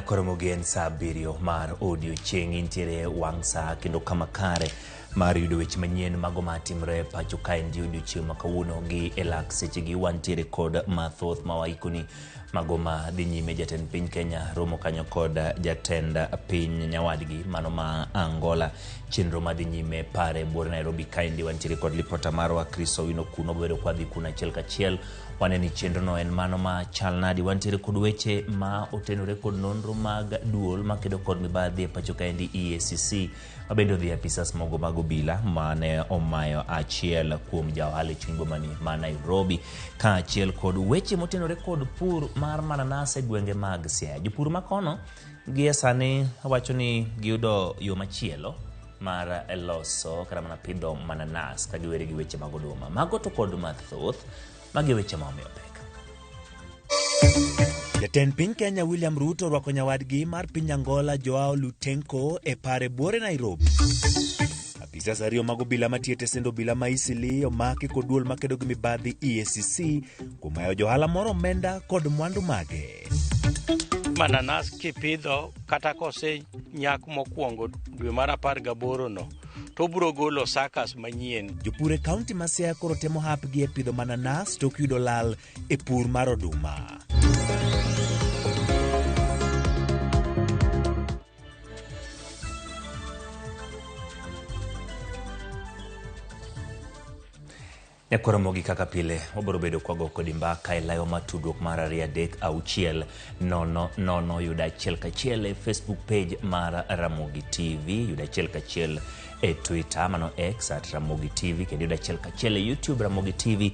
Koro mogien saa abiriyo mar odiochieng' intiere wang' saa kendo kama kare mar yudo weche manyien mago matimore pacho kaendi odiochieng' ma kawuono gi e lak sechegi wantiere kod mathoth ma waikoni mago ma dhi nyime. Jatend piny Kenya romo kanyo kod jatend piny nyawadgi mano ma Angola, chenro madhi nyime pare buore Nairobi kaendi wantiere kod lipota marwa Chris Owino kuno obedo kwadhi kuno achiel kachiel wane ni chenrono en mano ma chal nadi. Wantiere kod weche ma otenore kod nonro mag duol makedo kod mibadhi e pacho kaendi EACC mabende odhi e apisas mogo mag obila mane omayo achiel kuom ja ohala e chuny bomani ma Nairobi, kaachiel kod weche motenore kod pur mar mananas e gwenge mag Siaya. Jopur makono gie sani wacho ni giyudo yo machielo mar loso kata mana pidho mananas ka giwere gi weche mag oduma. Mago to kod mathoth, magi e weche ma omiyo pek. Jatend piny Kenya William Ruto orwako nyawadgi mar piny Angola Joao Lourenco e pare buore Nairobi. Apisas ariyo mag obila matiyo e tesend obila ma Eastleigh omaki kod duol makedo gi mibadhi EACC kuom mayo johala moro omenda kod mwandu mage. Mananas kipidho kata kosenyak mokwongo dwe mar 18 no to obiro golo suckers manyien. Jopur e kaunti ma Siaya koro temo hapgi e pidho mananas tok yudo lal e pur mar oduma. Nyakwar Ramogi kaka pile wabiro bedo kwago kodi mbaka e layo mar tudruok mar 23600 yuda achiel kachiel e Facebook page mar Ramogi TV, yuda achiel kachiel e Twitter mano X at Ramogi TV, kendo yuda achiel kachiel e YouTube Ramogi TV.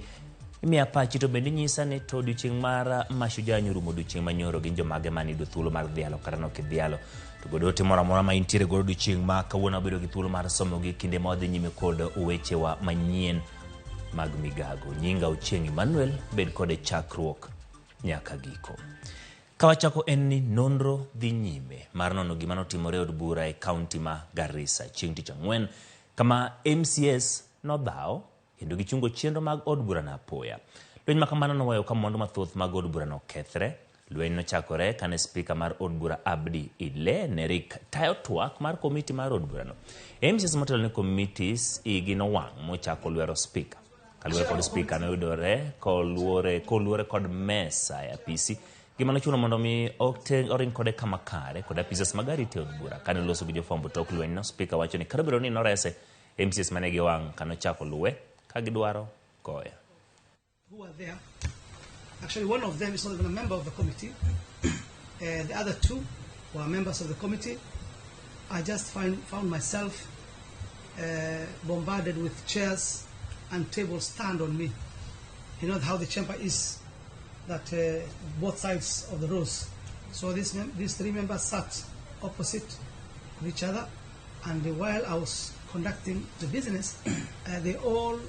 Imiya pachi to bende inyisa ni to odiochieng' mar Mashujaa nyorumo odiochieng' manyoro gin jomage mane yudo thuolo mar dhialo kata nok idhialo. To godo ote moro amora ma intiere godo odiochieng' ma kawuono wabedo gi thuolo mar somogi kinde ma wadhi nyime kod wechewa manyien mag migago. Nyinga Ochieng' Emmanuel, bed kode chakruok nyaka giko. Kawachako en ni nonro dhi nyime mar nono gima notimore e od bura e kaunti ma Garissa chieng' tich ang'wen kama MCAs nodhawo kendo gichungo chenro mag od burano apoya. Lweny ma kamano noweyo ka mwandu mathoth mag od burano okethre. Lweny nochakore kane spika mar od bura Abdi Idle ne rik tayo twak mar komiti mar od burano. MCAs motelo ne komitis igi nowang' mochako lwero spika. Kaluwore kod spika noyudore koluore kod mesa e apisi gima nochuno mondo mi oring kode kama kare kod apisas mag arita e od bura. Kane oloso gi jofwambo tok lwenyno, spika wacho ni kata obedo ni norese, MCAs mane gi wang' kanochako luwe ka gidwaro goye. Who are there. Actually, one of them is not even a member of the committee. The other two were members of the committee. I just found myself bombarded with chairs and tables stand on me. You know how the chamber is, that both sides of the rows. So these three members sat opposite of each other, and while I was conducting the business, they all,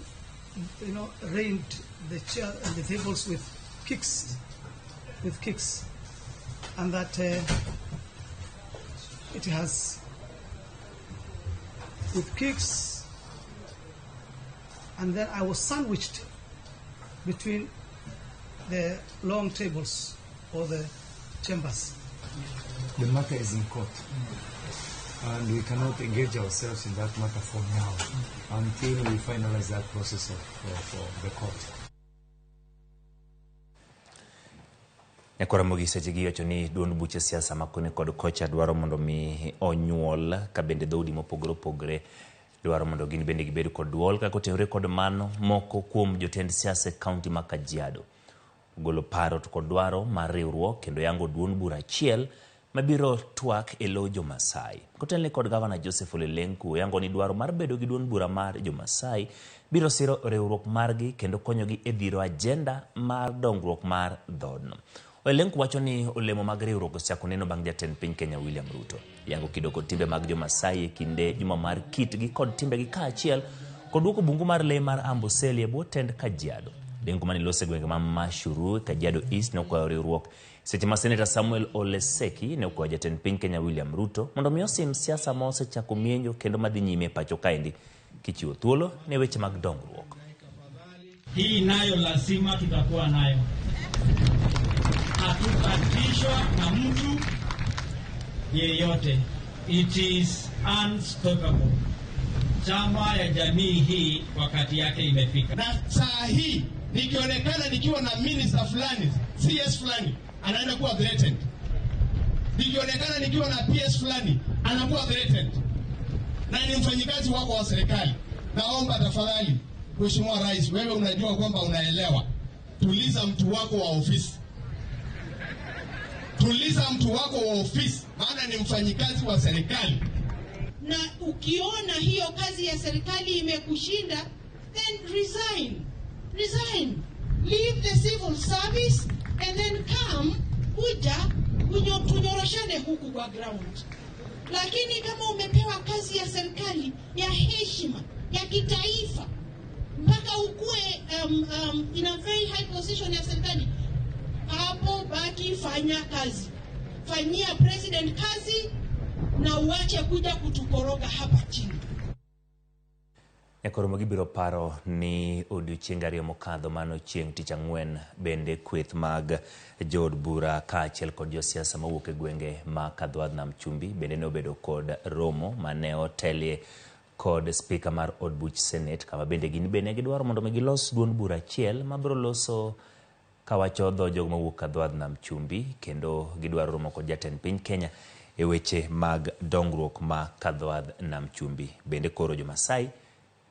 rained the chair and the tables with kicks, and that it has with kicks, and then I was sandwiched between the long tables or the chambers. The matter is in court, and we cannot engage ourselves in that matter for now until we finalize that process of the court. Nyakwar Ramogi sechegi iwacho ni duond buche siasa ma koni kod kocha dwaro mondo mi onyuol ka bende dhoudi mopogore opogore dwaro mondo gin bende gibed kod duol. Kaka otenore kod mano, moko kuom jotend siasa e kaunti ma Kajiado ogolo paro to kod dwaro mar riwruok kendo yango duond bura achiel mabiro twak e lo jo-Masai. Kotelne kod gavana Joseph Ole Lenku oyango ni dwaro mar bedo gi duond bura mar jo-Masai biro siro riwruok margi kendo konyogi e dhiro ajenda mar dongruok mar dhoodno. Ole Lenku wacho ni olemo mag riwruok osechako neno bang' jatend piny Kenya William Ruto yango kido kod timbe mag jo-Masai e kinde juma mar kitgi kod timbegi kaachiel kod duoko bungu mar lee mar Amboseli e bwo tend Kajiado. Lenku mane loso e gwenge ma Mashuru, Kajiado East nokwayo riwruok seche ma Seneta Samuel Ole Seki ne okwayo jatend piny Kenya William Ruto mondo mi osim siasa ma osechako mienjo kendo madhi nyime e pacho kaendi kichiwo thuolo ne weche mag dongruok. Hii nayo lazima tutakuwa nayo. Hatutatishwa na mtu. yeyote. It is unstoppable. Chama ya jamii hii wakati yake imefika. Na saa hii nikionekana nikiwa na minister fulani, CS fulani, anaenda kuwa threatened. Nikionekana nikiwa na PS fulani, anakuwa threatened. Na ni mfanyikazi wako wa serikali. Naomba tafadhali, Mheshimiwa Rais, wewe unajua kwamba unaelewa. Tuliza mtu wako wa ofisi. Tuliza mtu wako wa ofisi, maana ni mfanyikazi wa serikali. Na ukiona hiyo kazi ya serikali imekushinda, then resign. Resign. Leave the civil service and then come kuja tunyoroshane huku kwa ground. Lakini kama umepewa kazi ya serikali ya heshima, ya kitaifa, mpaka ukue in a very high position ya serikali, hapo baki, fanya kazi. Fanyia president kazi na uache kuja kutukoroga hapa chini. Nyakoro gibiro paro ni odiochieng' ariyo mokadho mano chieng' tich ang'wen bende kweth mag jood bura kaachiel kod josiasa mawuok e gwenge ma Kadhowadh Nam Chumbi bende ne obedo kod romo mane otelie kod spika mar od buch Senate, kama bende gin bende gidwaro mondo mi gilos duond bura achiel mabiro loso kawacho dho jogo mawuok Kadhowadh Nam Chumbi, kendo gidwaro romo kod jatend piny Kenya e weche mag dongruok ma Kadhowadh Nam Chumbi. Bende koro jo-Masai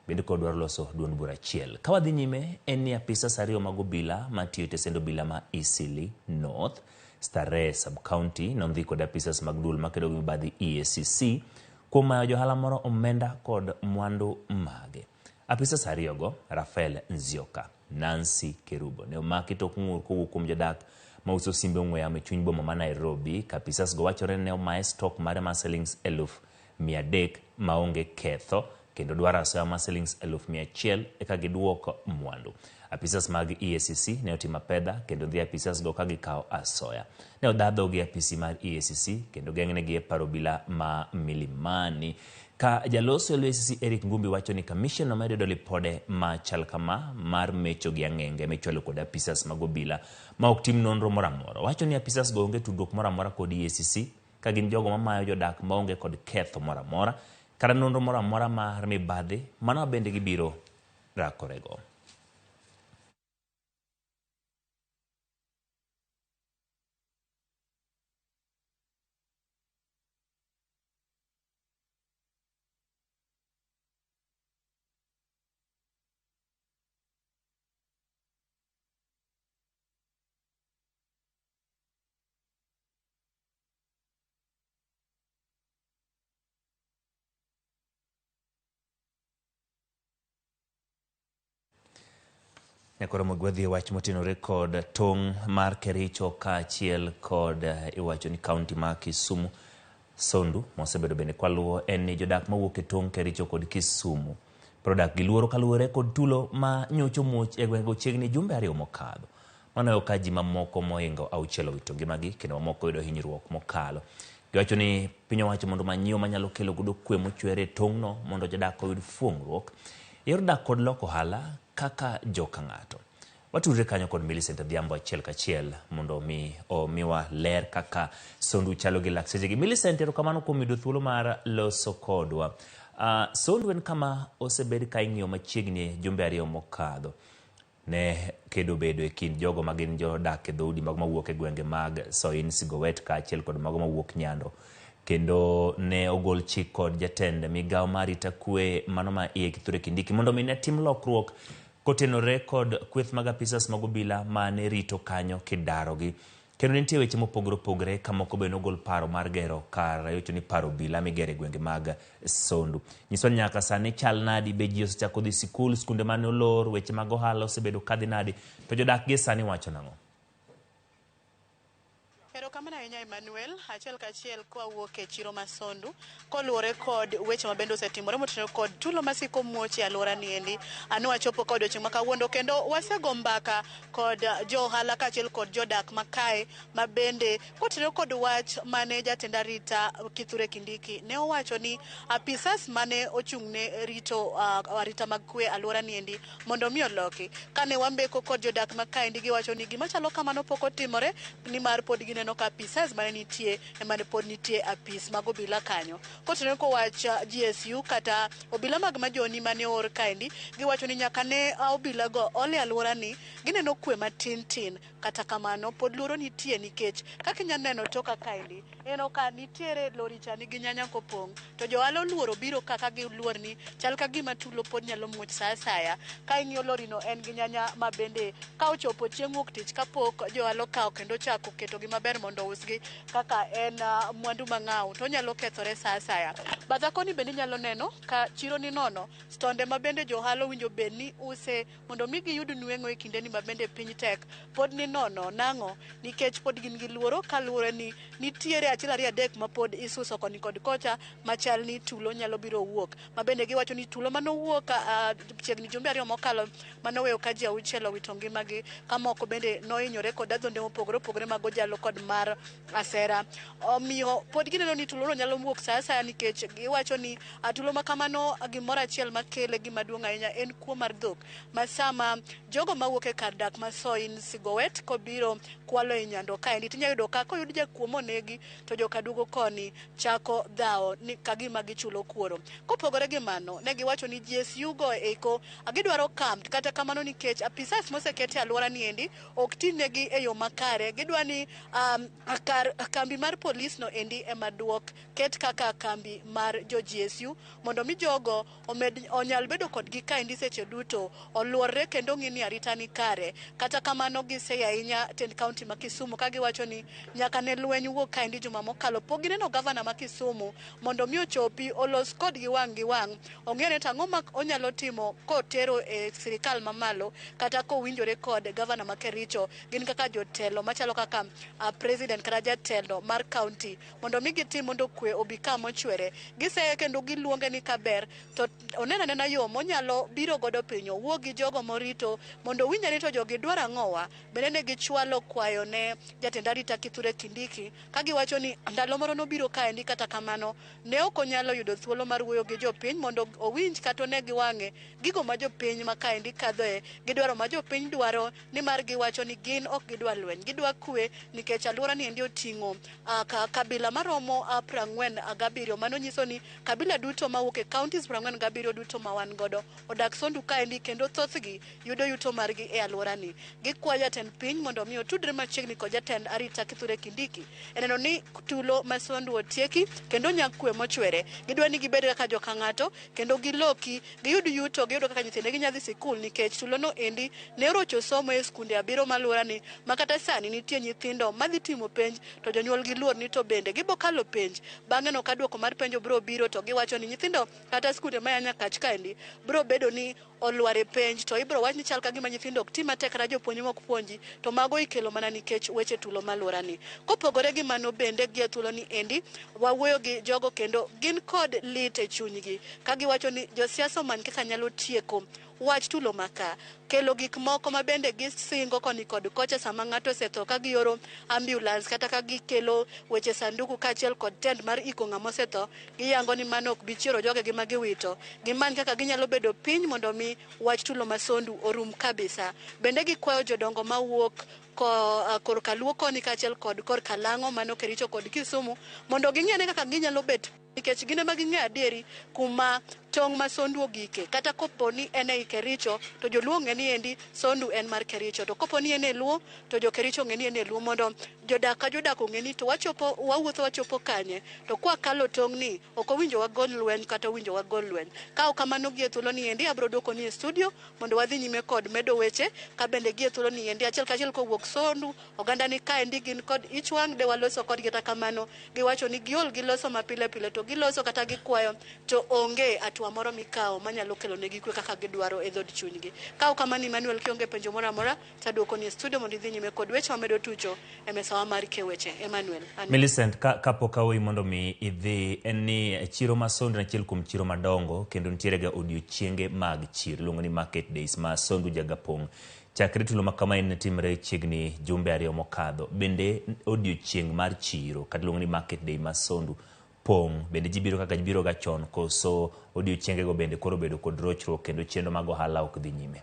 bende koro dwaro loso duond bura achiel. Ka wadhi nyime en ni apisas ariyo mag obila matiyo e tesend obila ma Eastleigh North, Starehe Sub-County nondhi kod apisas mag duol makedo gi mibadhi EACC kuom mayo johala moro omenda kod mwandu mage. Apisas ariyogo, Rafael Nzioka, Nancy Kerubo, ne omaki tok ng'ur kowuok kuom jodak mauso simbe ong'we yamo e chuny boma ma Nairobi, ka apisas go wachore ni ne omaye stock mare mar silings 300,000 maonge ketho, kendo dwaro asoya mar silings 100,000 eka giduok mwandu. Apisas mag EACC ne otimo apedha kendo dhi apisas go ka gikawo asoya. Ne odhadho gi apisi mar EACC kendo geng'negi e paro obila ma Milimani. Ka jaloso e EACC Eric Ngumbi wacho ni commission omedo yudo lipode machal kama mar mecho gi ang'enge michwalo kod apisas mag obila ma ok tim nonro moro amora. Wacho ni apisas go onge tudruok moro amora kod EACC ka gin jogo mamayo jodak maonge kod ketho moro amora kata nonro moro amora mar mibadhi mano bende gibiro rakorego. Nyakoro mogwadhi e wach motenore kod tong' mar Kericho kaachiel kod iwacho ni kaunti ma Kisumu. Sondu mosebedo bende kwaluwo en ni jodak mawuok e tong' Kericho kod Kisumu produk gi luoro kaluwore kod tulo ma nyocho muoch e gwengego chiegni jumbe ariyo mokadho. Mano ka ji mamoko mohingo 6 owito ngimagi kendo mamoko yudo hinyruok mokalo. Giwacho ni piny owacho mondo omany yo manyalo kelo godo kwe mochwere e tong'no mondo jodak oyud fuong'ruok e yor dak kod loko ohala kaka joka ng'ato. Watudre kanyo kod Millicent Adhiambo achiel kachiel mondo mi omiwa ler kaka Sondu chalo gi lak sechegi. Millicent, erokamano kuom yudo thuolo mar loso kodwa. Sondu en kama osebed ka ing'iyo machiegni jumbe ariyo mokadho. Ne kedo bedo e kind jogo ma gin jodak e dhoudi mago mawuok e gwenge mag Soin, Sigowet kaachiel kod mago mawuok Nyando. Kendo ne ogol chik kod jatend migawo mar arita kwe mano ma iye Kithure Kindiki mondo mi ne tim lokruok kotenore kod kweth mag apisas mag obila mane rito kanyo kidarogi. Kendo nitie weche mopogore opogore ka moko be nogol paro mar gero kar iwacho ni paro obila migero e gwenge mag Sondu. Nyiswa ni nyaka sani chal nadi, be ji osechako dhi sikul, skunde mane olor, weche mag ohala osebedo kadhi nadi, to jodak gi sani wacho nang'o? Erokamano ahinya Emmanuel, achiel kachiel kwawuok e chiro ma Sondu koluwore kod weche mabende osetimore motenore kod tulo masiko muoch e alwora niendi. Ane wachopo kod odiochieng' ma kawuono kendo wasego mbaka kod jo ohala kaachiel kod jodak makae mabende kotenore kod wach mane jatend arita Kithure Kindiki ne owacho ni apisas mane ochung'ne rito arita mag kwe alwora niendi mondo mi oloki. Kane wambeko kod jodak makaendi giwacho ni gima chalo kamano pok otimore nimar pod gineno neno ka apisas mane nitie ema ne pod nitie apis mag obila kanyo. Kotenore kowach GSU kata obila mag majoni mane oor kaendi, giwacho ni nyaka ne obila go ole alwora ni gineno kwe matin tin. Kata kamano pod luoro nitie nikech kaka inya neno toka kaendi, ineno ka nitiere lori cha nigi nyanya kopong' to johala oluoro biro ka ka giluor ni chal ka gima tulo pod nyalo muoch sa asaya. Ka ing'iyo lori no en gi nyanya ma bende ka ochopo chieng' wuok tich kapok johala okawo kendo ochako ketogi maber mondo ousgi kaka en mwandu mang'aw to onyalo kethore sa asaya. Batha koni bende inyalo neno ka chiro ni nono, stonde ma bende johala owinjo bed ni use mondo mi giyud nweng'o e kindeni ma bende piny tek pod ni nono. Nang'o? Nikech pod gin gi luoro kaluwore ni nitiere achiel ariyo adek ma pod isuso koni kod kocha machal ni tulo nyalo biro wuok. Ma bende giwacho ni tulo manowuok chiegni jumbe 2 mokalo manoweyo ka ji 6 owito ngimagi ka moko bende nohinyore kod adhonde mopogore opogore mag ojalo kod mar asera. Omiyo pod gineno ni tulono nyalo wuok sa asaya nikech giwacho ni tulo ma kamano gimoro achiel makele gima duong' ahinya en kuo mar dhok ma sama jogo mawuok e kar dak ma Soin Sigowet kobiro kwalo e Nyando kaendi tinyalo yudo ka koyud jakuo monegi to joka duogo koni chako dhawo ni kagima gichulo kuoro. Kopogore gi mano, ne giwacho ni GSU go eko gidwaro camp, kata kamano nikech apisas moseket e alwora ni endi ok tinegi e yo makare, gidwa ni kar kambi mar polis no endi ema duok ket kaka kambi mar jo GSU mondo mi jogo omed onyal bedo kodgi kaendi seche duto, oluorre kendo ng'i ni arita ni kare. Kata kamano giseyo ahinya tend kaunti ma Kisumu ka giwacho ni nyaka ne lweny wuok kaendi juma mokalo pok gineno gavana ma Kisumu mondo mi ochopi olos kodgi wang' gi wang', ong'e ni to ang'o ma onyalo timo kotero e sirikal mamalo kata kowinjore kod gavana ma Kericho gin kaka jotelo machalo kaka president kata jatelo mar kaunti mondo mi gitim mondo kwe obi kamochwere. Giseye kendo giluonge ni kaber to oneno anena yo monyalo biro godo piny owuo gi jogo morito mondo owinj ni to jogi dwaro ang'owa. Bende ne gichwalo kwayo ne jatend arita Kithure Kindiki ka giwacho ni ndalo moro nobiro kaendi, kata kamano ne ok onyalo yudo thuolo mar wuoyo gi jopiny mondo owinj kata one gi wang'e gigo ma jopiny ma kaendi kadhoe gi dwaro ma jopiny dwaro, nimar giwacho ni gin ok gidwa lweny, gidwa kwe nikech alwora ni endi oting'o kabila maromo 47. Mano nyiso ni kabila duto mawuok e counties 47 duto ma wan godo odak Sondu kaendi kendo thothgi yudo yuto margi e alworani. Gikwayo jatend piny mondo mi otudre machiegni kod jatend arita Kithure Kindiki e neno ni tulo ma Sondu otieki kendo nyak kwe mochwere. Gidwa ni gibed kaka joka ng'ato kendo giloki giyud yuto, giyud kaka nyithindegi nyadhi sikul nikech tulono endi ne orocho somo e skunde 7 malworani ma kata sani nitie nyithindo madhi timo penj to jonyuol giluor ni to bende gibo kalo penj. Bang'e no ka duoko mar penjo biro biro to giwacho ni nyithindo kata skunde ma Nyakach kaendi biro bedo ni olwar e penj to ibiro wach ni chal ka gima nyithindo ok ti matek kata jopuonj mok puonji to mago ikelo mana nikech weche tulo malworani. Kopogore gi mano bende gi e thuolo ni endi wawuoyo gi jogo kendo gin kod lit e chunygi ka giwacho ni josiasa omany kaka nyalo tieko wach tulo maka, kelo gik moko ma bende gisingo koni kod kocha sama ng'ato osetho ka gioro ambulance kata ka gikelo weche sanduku kaachiel kod tent mar iko ng'ama osetho. Giyango ni mano ok bi chiero jogegi ma giwito. Gimany kaka ginyalo bedo piny mondo mi wach tulo ma Sondu orum kabisa. Bende gikwayo jodongo mawuok korka Luo koni kaachiel kod korka Lang'o mano Kericho kod Kisumu mondo ging'e kaka ginyalo bet nikech gin ema ging'eyo adieri kuma tong' ma Sondu ogike. Kata kopo ni en ei Kericho to joluo ong'e ni endi Sondu en mar Kericho, to kopo ni en e Luo to jo Kericho ong'e ni en e Luo, mondo jodak ka jodak ong'e ni to wachopo wawuotho wachopo kanye to kwakalo tong' ni ok owinjo wagol lweny kata owinjo wagol lweny. Ka ok kamano gi e thuolo ni endi abiro duoko ni e studio mondo wadhi nyime kod medo weche ka bende gi e thuolo ni endi achiel kachiel kowuok Sondu oganda ni kaendi gin kod ich wang' de waloso kodgi, kata kamano giwacho ni giol gi loso mapile pile to giloso kata gikwayo to onge hatua moro mikawo manyalo kelo negi kwe kaka gidwaro e dhod chunygi. Ka ok kamano Emmanuel, kionge penjo moro amora taduoko ni e studio mondo idhi nyime kod weche wamedo tucho e mesawa mar ke weche. Emmanuel. Millicent, kapok aweyi mondo mi idhi, en ni chiro ma Sondu en achiel kuom chiro madongo kendo nitiere ga odiochienge mag chiro iluongo ni market days ma Sondu jagapong'. Chakre tulo ma kama en timre chiegni jumbe 2 mokadho. Bende odiochieng' mar chiro kata iluongo ni market day ma Sondu pong', bende ji biro kaka ji biro ga chon koso odiochiengego bende koro bedo kod rochruok kendo chenro mag ohala ok dhi nyime?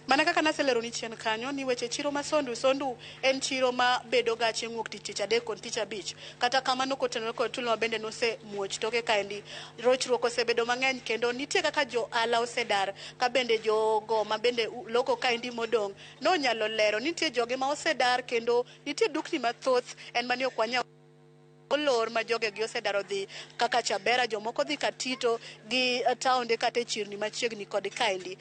Mana kaka naseleroni chien kanyo ni weche chiro ma Sondu, Sondu en chiro ma bedo ga chieng' wuok tich, tich adek kod tich abich. Kata kamano kotenore kod tulo ma bende nosemuoch toke kaendi, rochruok osebedo mang'eny kendo nitie kaka jo ohala osedar ka bende jogo ma bende loko kaendi modong' nonyalo lero. Nitie joge ma osedar kendo nitie dukni mathoth en mani ok wanyal olor ma jogegi osedar odhi kaka Chabera, jomoko dhi Katito gi taonde kata e chirni machiegni kod kaendi.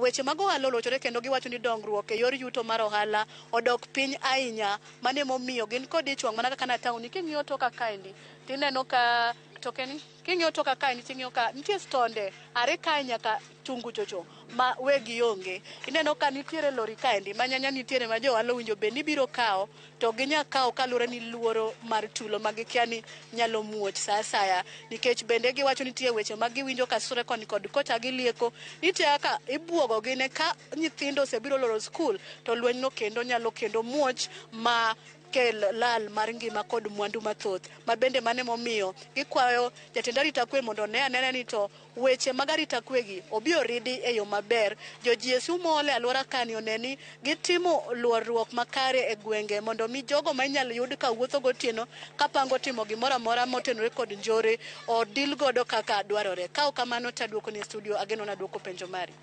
Weche mag ohala olochore kendo giwacho ni dongruok e yor yuto mar ohala odok piny ahinya. Mano emomiyo gin kod ich wang' mana kaka na taon king'iyo toka kaendi tineno ka tokeni king'iyo toka kaendi ting'iyo ka nitie stonde are kae nyaka tungu chocho ma wegi onge. Ineno ka nitiere lori kaendi ma nyanya nitiere ma jo ohala owinjo bed ni biro kawo to ginya kawo kaluwore ni luoro mar tulo ma gikia ni nyalo muoch sa asaya, nikech bende giwacho nitie weche ma giwinjo ka sure koni kod kocha gilieko nitie kaka ibuogo gi ne ka nyithindo osebiro loro skul to lweny no kendo nyalo kendo muoch ma kel lal mar ngima kod mwandu mathoth. Ma bende mane momiyo gikwayo jatend arita kwe mondo one anena ni to weche mag arita kwe gi obi oridi e yo maber. Jo GSU mool e alwora kani one ni gitimo luorruok makare e gwenge mondo mi jogo ma inyalo yud ka wuotho gotieno kapango timo gimoro amora motenore kod njore odil godo kaka dwarore. Ka ok kamano to aduoko ni e studio, ageno naduoko penjo mari.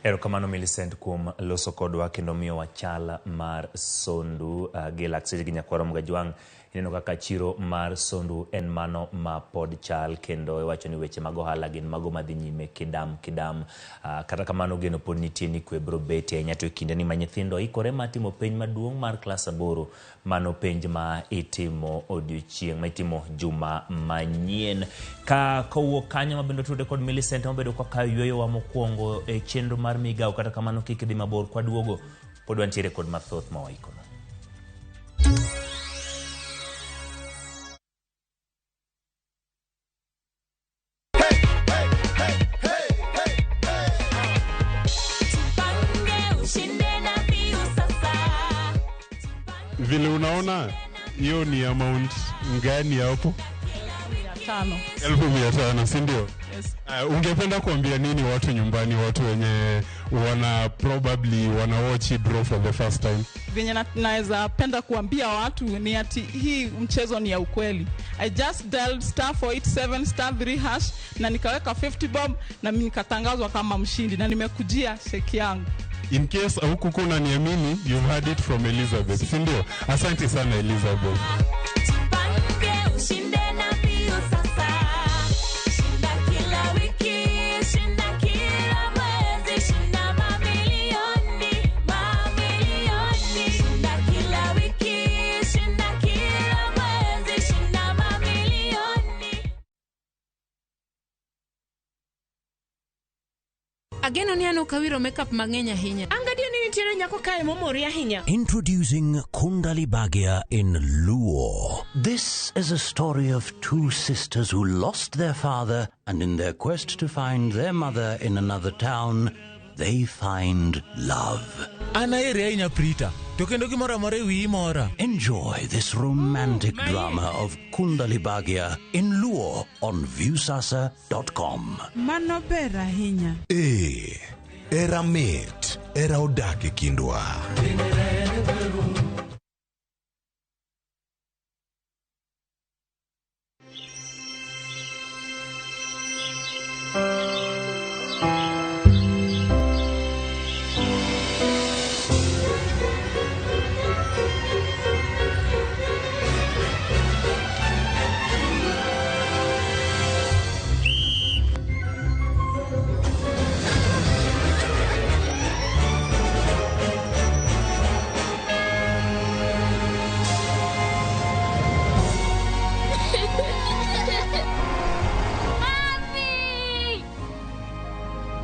Erokamano Millicent kuom loso kodwa kendo miyowa chal mar Sondu gi lakseche gi nyakwaro Mgajwang'. Ineno kaka chiro mar Sondu en mano ma pod chal kendo iwacho ni weche mag ohala gin mago madhi nyime kidam kidam. Kata kamano geno pod nitie ni kwe biro betie ahinya to e kinde ni ma nyithindo ikore mar timo penj maduong' mar klas 8, mano penj ma itimo odiochieng' ma itimo juma manyien. Ka kowuok kanyo mabende otudore kod Millicent mabedo kaka yweyowa mokwongo e chenro mar migawo, kata kamano kik dhi mabor kwaduogo pod wantiere kod mathoth ma waikono. Vile unaona hiyo ni amount ngani hapo? 500. 500,000, si ndio? Yes. Ungependa kuambia nini watu nyumbani, watu wenye wana probably wana watch draw for the first time? Venye naweza penda kuambia watu ni ati hii mchezo ni ya ukweli. I just dialed star 487 star 3 hash na nikaweka 50 bob na mimi nikatangazwa kama mshindi na nimekujia sheki yangu. In case hukukuwa unaniamini, you've heard it from Elizabeth, si ndio? Asante sana Elizabeth. Tupange ushinde na Viusasa. Shinda kila wiki, shinda kila mwezi, shinda mamilioni, mamilioni. Shinda kila wiki, shinda kila mwezi, shinda mamilioni. Ageno ni an ok awiro makeup mang'eny ahinya. Angadio ni nitiere nyako kae momori ahinya. Introducing Kundali Bhagya in Luo. This is a story of two sisters who lost their father, and in their quest to find their mother in another town, they find love. An aheri ahinya Prita, to kendo gimoro amora e wiyi mora. Enjoy this romantic drama of Kundali Bhagya in Luo on Viusasa.com. Mano ber ahinya. Ee, era mit, era odak e kindwa. Mommy!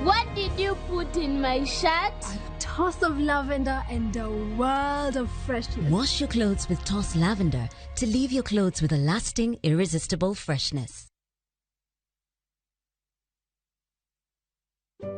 What did you put in my shirt? Toss of lavender and a world of freshness. Wash your clothes with Toss Lavender to leave your clothes with a lasting, irresistible freshness.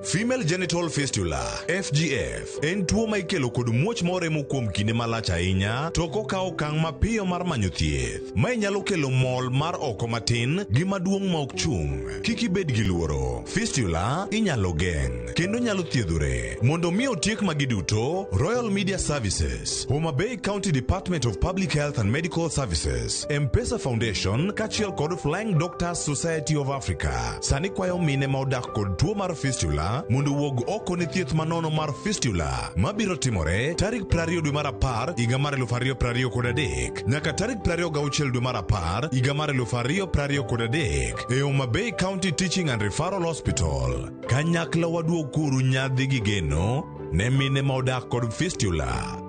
Female genital fistula, FGF, en tuo ma ikelo kod muoch moremo kuom kinde malach ahinya to ok okaw okang' mapiyo mar manyo thieth. Mae nyalo kelo mol mar oko matin gi maduong' ma ok chung'. Kik ibed gi luoro. Fistula inyalo geng' kendo nyalo thiedhore. Mondo mi otiek magi duto, Royal Media Services, Homa Bay County Department of Public Health and Medical Services, M-Pesa Foundation kaachiel kod Flying Doctors Society of Africa sani kwayo mine ma odak kod tuo mar fistula mondo owuog oko ne thieth manono mar fistula mabiro timore tarik 20 dwe mar 10 higa mar 2023 nyaka tarik 26 dwe mar 10 higa mar 2023 e Homa Bay County Teaching and Referral Hospital. Kanyakla waduokuru nyadhi gi geno ne mine ma odak kod fistula.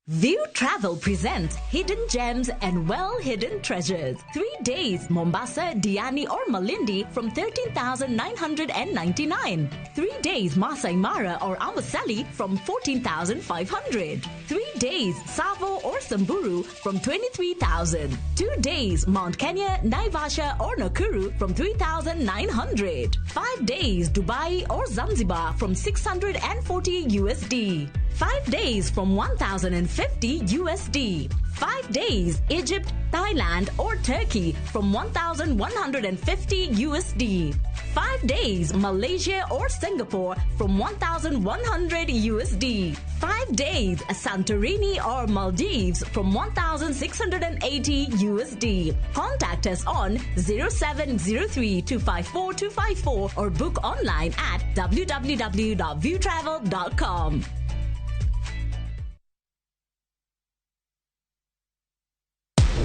View Travel presents Hidden Gems and Well Hidden Treasures. 3 days, Mombasa, Diani, or Malindi from 13,999. 3 days, Masai Mara or Amboseli from 14,500. 3 days, Tsavo or Samburu from 23,000. 2 days, Mount Kenya, Naivasha, or Nakuru from 3,900. 5 days, Dubai or Zanzibar from 640 USD. 5 days from 1,050 USD. 5 days, Egypt, Thailand, or Turkey from 1,150 USD. 5 days, Malaysia or Singapore from 1,100 USD. 5 days, Santorini or Maldives from 1,680 USD. Contact us on 0703 254 254 or book online at www.viewtravel.com.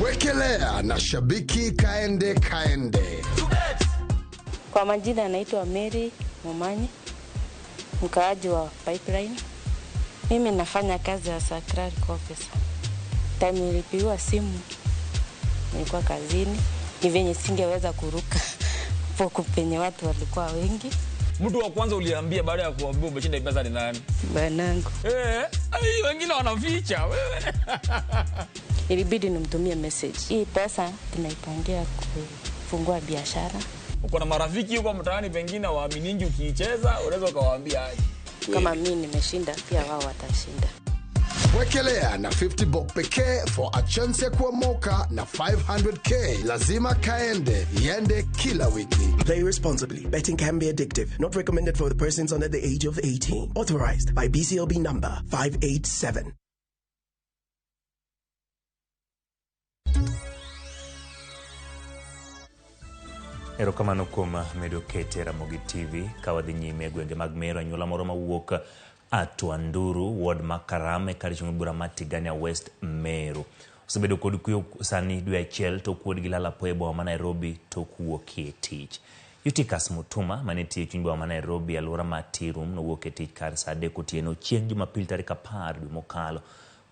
Wekelea na shabiki kaende kaende. Kwa majina anaitwa Mary Momanyi, mkaaji wa Pipeline. Mimi nafanya kazi ya clerical officer. Time nilipigiwa simu nilikuwa kazini, ni venye singeweza kuruka poku penye watu walikuwa wengi. Mtu wa kwanza uliambia baada ya kuambia umeshinda pesa ni nani? Bwanangu. Eh, ai, wengine wanaficha wewe. Ilibidi nimtumie message. Hii pesa tunaipangia kufungua biashara. Uko na marafiki huko mtaani pengine waaminingi ukiicheza, unaweza ukawaambia aje? Kama mimi nimeshinda, pia wao watashinda. Wekelea na 50 bob pekee for a chance ya kuomoka na 500K. Lazima kaende, iende kila wiki. Play responsibly. Betting can be addictive. Not recommended for the persons under the age of 18. Authorized by BCLB number 587. Erokamano kuom medo kete Ramogi TV ka wadhi nyime e gwenge mag Meru. Anyuola moro mawuok Atwanduru, ward ma Karam e kar chung' bura ma Tigania West Meru osebedo kod kuyo sani dwe achiel tok wuodgi lal apoya e boma ma Nairobi tok wuokie tich. Eutychus Mutuma manitie e chuny boma ma Nairobi alwora ma Tirum nowuok e tich kar saa 3 otieno chieng' Jumapil tarik 10 dwe mokalo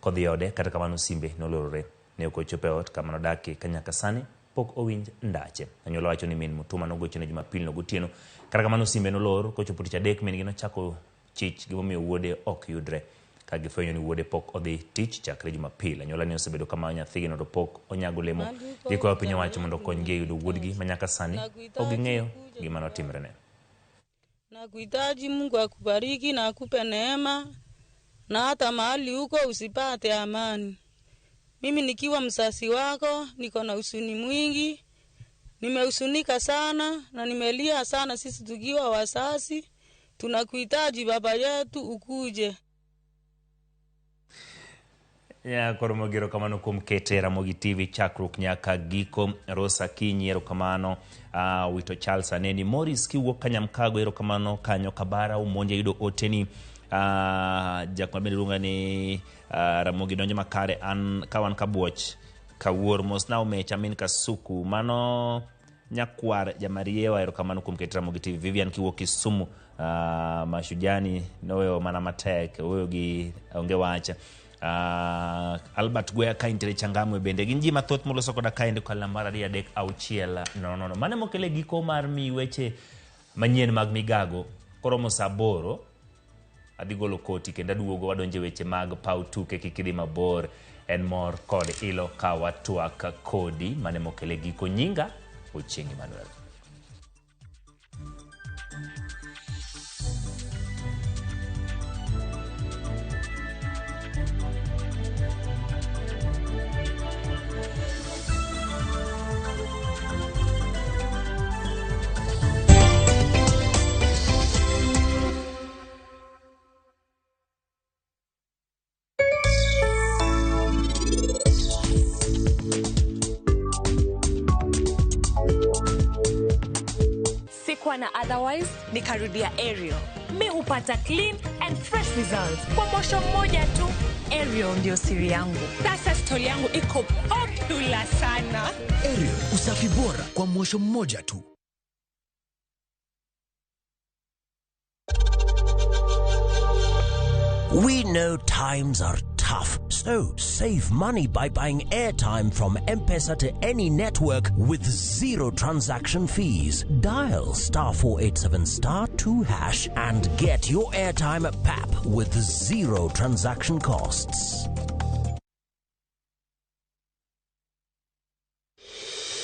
kodhi e ode, kata kamano simbe nolorore. Ne ok ochopo e ot kama nodakie ka nyaka sani pok owinj ndache. Anyuola wacho ni min Mutuma nogochone Jumapil no gotieno, kata kamano simbe nolor. Kochopo tich adek min gi nochako chich gimomiyo wuode ok yudre. Ka gifwenyo ni wuode pok odhi tich chakre Jumapil. Anyuola ni osebedo kama nyathigi no to pok onyago lemo. Gikwayo piny owacho mondo okonygi e yudo wuodgi ma nyaka sani ok ging'eyo gima notimrene. Nakuhitaji Mungu akubariki na akupe neema na hata mahali huko usipate amani. Mimi nikiwa msasi wako niko na huzuni mwingi, nimehuzunika sana na nimelia sana. Sisi tukiwa wasasi tunakuhitaji baba yetu, ukuje. Ya koro Mogi, erokamano kuom kete Ramogi TV chakruok nyaka giko. Rosa Kinyi, erokamano. Wito Charles Aneni Morris kiwuok Kanyamkago, erokamano kanyo Kabara Umonje yudo oteni. Jakma bende luonga ni Ramogi donjo makare an kawan kabuoch kawuor mos na omecha min Kasuku mano nyakwar Jamariewa, erokamano kuom kete Ramogi TV. Vivian kiwuok Kisumu, Mashujani noweyo mana matek oweyo gi onge wach. Albert Gwea ka intiere Changamwe bende gin ji mathoth moloso koda kaendi kal namba 2 3 6 0 0. Mano mokele giko mar mi weche manyien mag migago. Koromo saa 8 adhi golo koti kendo aduogo wadonje weche mag paw tuke. Kik idhi mabor, en mor kod ilo ka watwak kodi. Mane mokele giko, nyinga Ochieng' Emmanuel. Sikuwa na otherwise, nikarudia Ariel. Mi hupata clean and fresh results kwa mosho mmoja tu. Ariel ndio siri yangu. Sasa stori yangu iko popular sana. Ariel, usafi bora kwa mwosho mmoja tu. We know times are tough, so save money by buying airtime from M-Pesa to any network with zero transaction fees. Dial star 487 star 2 hash and get your airtime at PAP with zero transaction costs.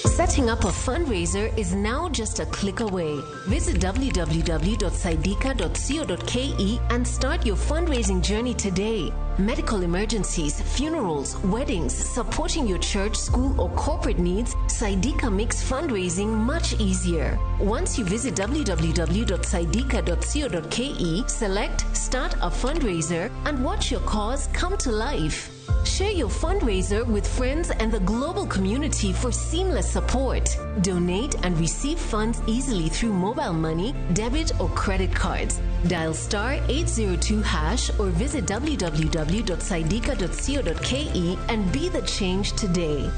Setting up a fundraiser is now just a click away. Visit www.saidika.co.ke and start your fundraising journey today. Medical emergencies, funerals, weddings, supporting your church, school, or corporate needs, Saidika makes fundraising much easier. Once you visit www.saidika.co.ke, select Start a Fundraiser and watch your cause come to life. Share your fundraiser with friends and the global community for seamless support. Donate and receive funds easily through mobile money, debit, or credit cards. Dial star 802 hash or visit www.saidika.co.ke and be the change today.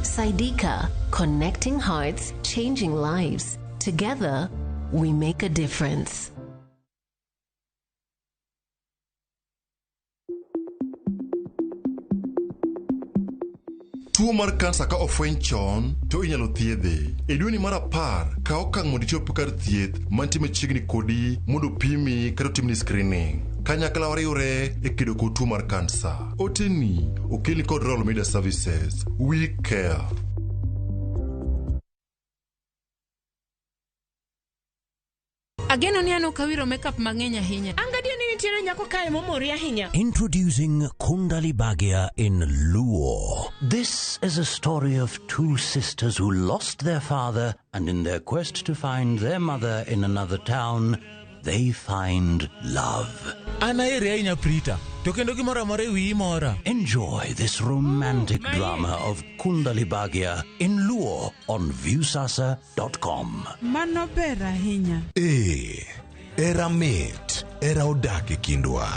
Saidika, connecting hearts, changing lives. Together, we make a difference. Tuo mar kansa ka ofweny chon to inyalo thiedhe. E dweni mar 10, kaw okang' mondo ichop kar thieth mantie machiegni kodi mondo opimi kata otimni screening. Kanyakla wariwre e kedo kod tuo mar kansa. Oteni okelni kod Royal Media Services. We care. Ageno ni an ok awiro makeup mang'eny ahinya. An gadier ni nitiere nyako kae momori ahinya. Introducing Kundali Bhagya in Luo. This is a story of two sisters who lost their father, and in their quest to find their mother in another town, they find love. An aheri ahinya Prita, to kendo gimoro amora e wiyi mora. Enjoy this romantic drama of Kundali Bhagya in Luo on Viusasa.com. Mano ber ahinya. Ee, era mit, era odak e kindwa.